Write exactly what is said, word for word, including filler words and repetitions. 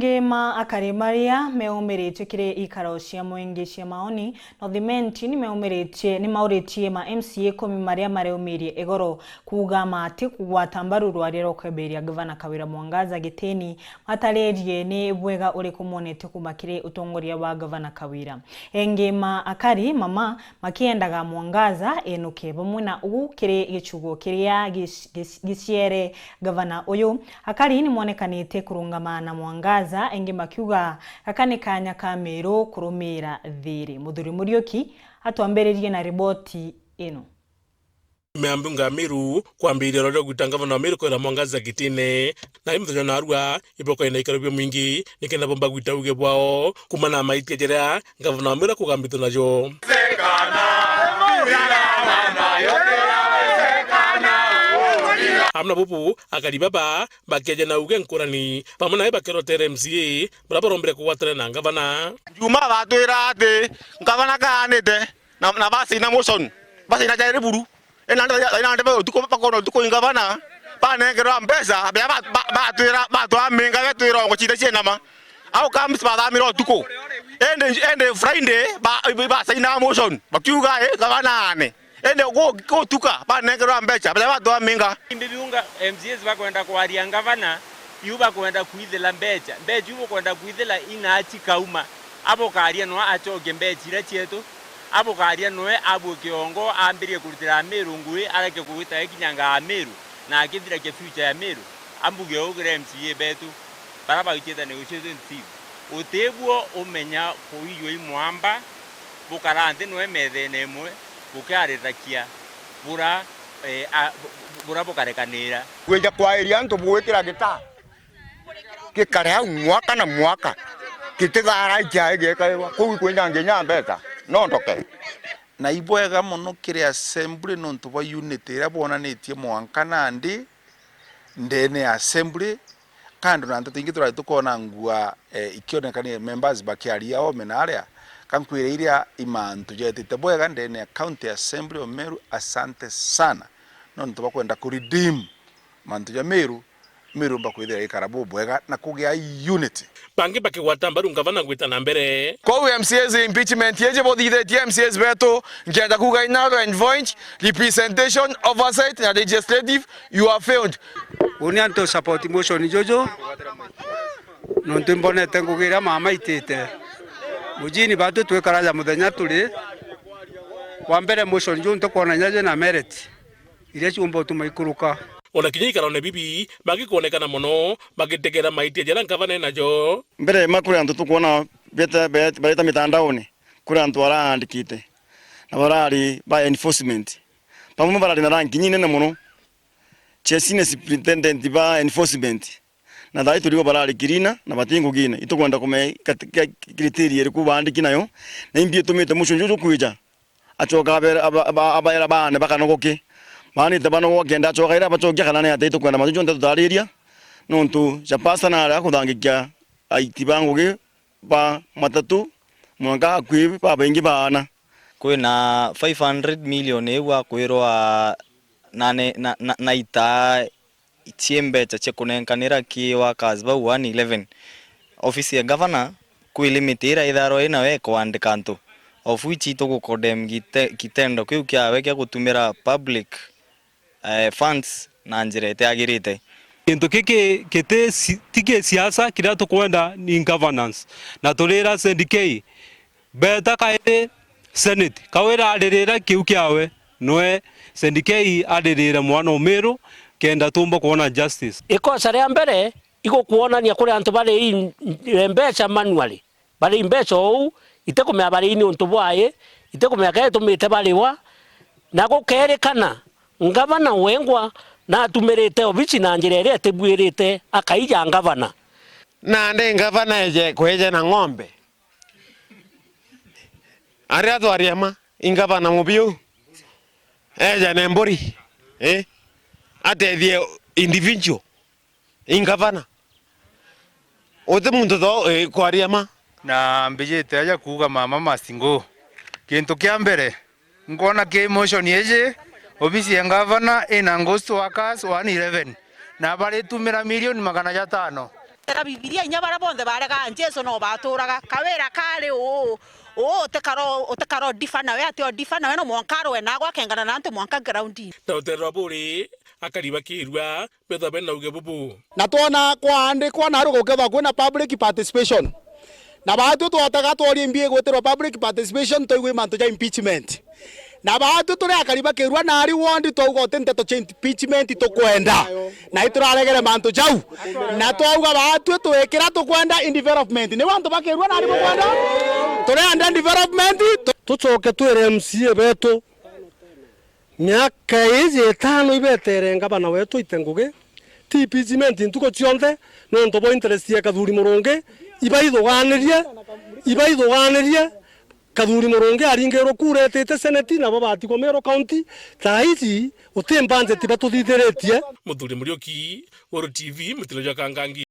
Angĩ ma akari maria meumiritie kiri ikaro cia mwingi cia maoni, North Imenti nimeumiritie, nimauritie ma M C A ikumi maria mareumirie igoro kuuga mati kugwata mbaru rwaria rwa kwembiria Gavana Kawira Mwangaza gitini, mataririe ni bwega uriku monete kuuma kiri utongoria bwa Gavana Kawira. Engi ma akari mama makiendaga Mwangaza enuke bamwe na uu kiri gichugo kiria gic-, gic-, giciere gavana uyu. Akari ni monekanite kurungama na Mwangaza, engi makiuga gaka ni kanya ka Miru kurumira thiri. Muthuri Muriuki atwambiririe na riboti ino. Nyuma ya mbunge ya Miru kwambiriria rwaria rwa gwita ngavana wa Miru Kawira Mwangaza gitine, na i muthenya wa narua ibokaina ikaro bia mwingi nikenda bomba gwita uge bwao kuuma na maitia jaria ngavana wa Miru akugambitwe najo. Amwe na bubu, akari baba bakieja na uge nkurani, bamwe nawe bakerotera M C A baria barombire kugwatana na ngavana. Juma batwira ati ngavana kaanite na, na basaina motion, basaina jairi buru. Ena nde, ena nde ba utuku, bakona utuku ingavana, banengerwa mbeca, bia ba, ba, batwira, batwa minga, betwira ngo cita cienama. Au kambisi bathamira utuku. Ende, ende Friday, ba, basaina motion, bakiuga, eh, gavana ane. Ende gu-, gutuka, banengerwa mbeca, bia batwa minga. Imbi biunga M C As bakwenda kwaria ngavana, iu bakwenda kwithila mbeca. Mbeca iu bukwenda kwithila ina cikauma. Abukaria nwa acoke mbeca iria cietu. Abukaria nwe abue kiongo, ambirie kurutira Amiru ngui, areke kugwita ikinyanga Amiru, na akithirakia future ya Amiru. Ambuge uu kiri M C A betu, baria baitite negotiating team. Utibuo umenya kuijua i mwamba, bukara nthi nwe methene imwe, bukiarirakia bura, eh, a, bu-, bu-, bura bukarekanira. Kwija kwairia antu bugwikira gita. Gikare au mwaka na mwaka, gitithara ikiae giekairwa kuu ikwinyangia inya mbeca, no ndoke. Na ibwega mono kiri assembly nontu bwa unity iria bwonanitie mwanka nandi ndene ya assembly, kando na nteto ingi turari tukoona ngua, eh, ikionekania members bakiaria ome na aria, kankwire iria i mantu jetite bwega ndene ya county assembly of Meru. Asante sana nontu bwa kwenda ku redeem mantu ja Meru, Meru mba kwithira ikara bubwega na kugia unity. Bangi bakigwata mbaru ngavana gwita na mbere. Kou M C As impeachment iji buthithitie M C As betu, nkienda kuuga in our envoinge, representation, oversight na legislative, you have failed. Uni antu support motion juju, nontu imbonete ngugi iria mama itite. Mujini batu twikaraja muthenya turi, wa mbere motion juu ntukwona inya jina merit. Iria ciumba utuma ikuruka. Ona kinya ikarone bibi, magikwonekana mono, magitegera maitia jaria ngavana enajo. Mbere ma kuri antu tukwona bete-, be-, bareta mitandaoni, kuri antu baraandikite, na barari ba enforcement. Bamwe barari na ranki inene mono. Cia senior superintendent ba enforcement. Na thaa ii turigo barari kirina, na bati ngugine. Itukwenda kumenya kat-, ka-, criteria iriku baandiki nayo, na imbi itumite mucunju juju kwija. Acoka abera, aba-, aba-, abaera baane bakanogoke. Baanite banogoka kenda acoka ira abacokia kana ni atia itukwenda mantu jonthe tutariria. Nontu ja pastor na aria akuthangikia aiti ba ngugi ba matatu, mwanka akui babaingi baana. Kwina five hundred million iu akwirwa na ne-, na, na, na itaa cie mbeca cia kunenkanira ki workers bau one eleven. Ofisi ya governor kwi limit ira itharwa inayo ya kuandika antu, of which itugucondemn gite-, kitendo kiu kiawe kia gutumira public, eh, funds na njira itiagirite. Kintu giki giti si-, ti ki siasa, kiria tukwenda ni governance. Na turira Saint K, beta kairi Senate, Kawira aririre kiu kiawe, nwe Saint K aririre mwana umiru, kenda tumba kwona justice. Ikosa ria mbere, igukwonania kuri antu bari i-, mbeca manually, bari mbeca ou, itikumenya bari ni untu bwai, itikumenya kea itumite bariwa, na gukerikana ngavana wengwa natumirite obici na njira iria itibuirite, akaija ngavana. Nandi ngavana eje kweja na ng'ombe. Aria twaria ma, ingavana mubiu. Eja na mburi, eh? Atethie individual. Ingavana. Uti muntu tho, eh, kwaria ma. Na mbijite aja kuuga mama must go. Kintu kia mbere, Nkona ki motion iji, obisi ya ngavana ina ghost workers one eleven, na baritumira milioni magana jatano. Tera Bibilia, inya baria bonthe baregaa Jesu no baturaga. Kawira kari uu, uu utikaro, utikaro difa nawe, ati o difa nawe, no mwanka arwe na agwa akengana na antu mwanka ground-ini. Na rutere rwa Buuri, akari ba Kiirua, bethwa bena uge bubu. Na twona kwaandikwa naru gukethwa kwina public participation. Na baatwi twotaga tworia imbi igwitirwa public participation, twaigua mantu ja impeachment. Na baatwi turi akari ba Kiirua nari ward twauga uti nteto cia impeachment tukwenda. Na ituraregere mantu jau. Na twauga baatwi twikira tukwenda in development. Ni antu ba Kiirua nari bukwenda? Turenda development. Tucoke twire M C A betu. Miaka iji itano ibetere ngavana wetu aite ngugi, ti impeachment ntuku cionthe, nontu bwa interest ya Kathuri Murungi, ibaithuganirie, ibaithuganirie, Kathuri Murungi aringirwe kura etite seneti, nabo batigwa Meru County, thaa iji uti budget batuthithiritie. Muthuri Muriuki, Weru T V, Mutino jwa Kangangi.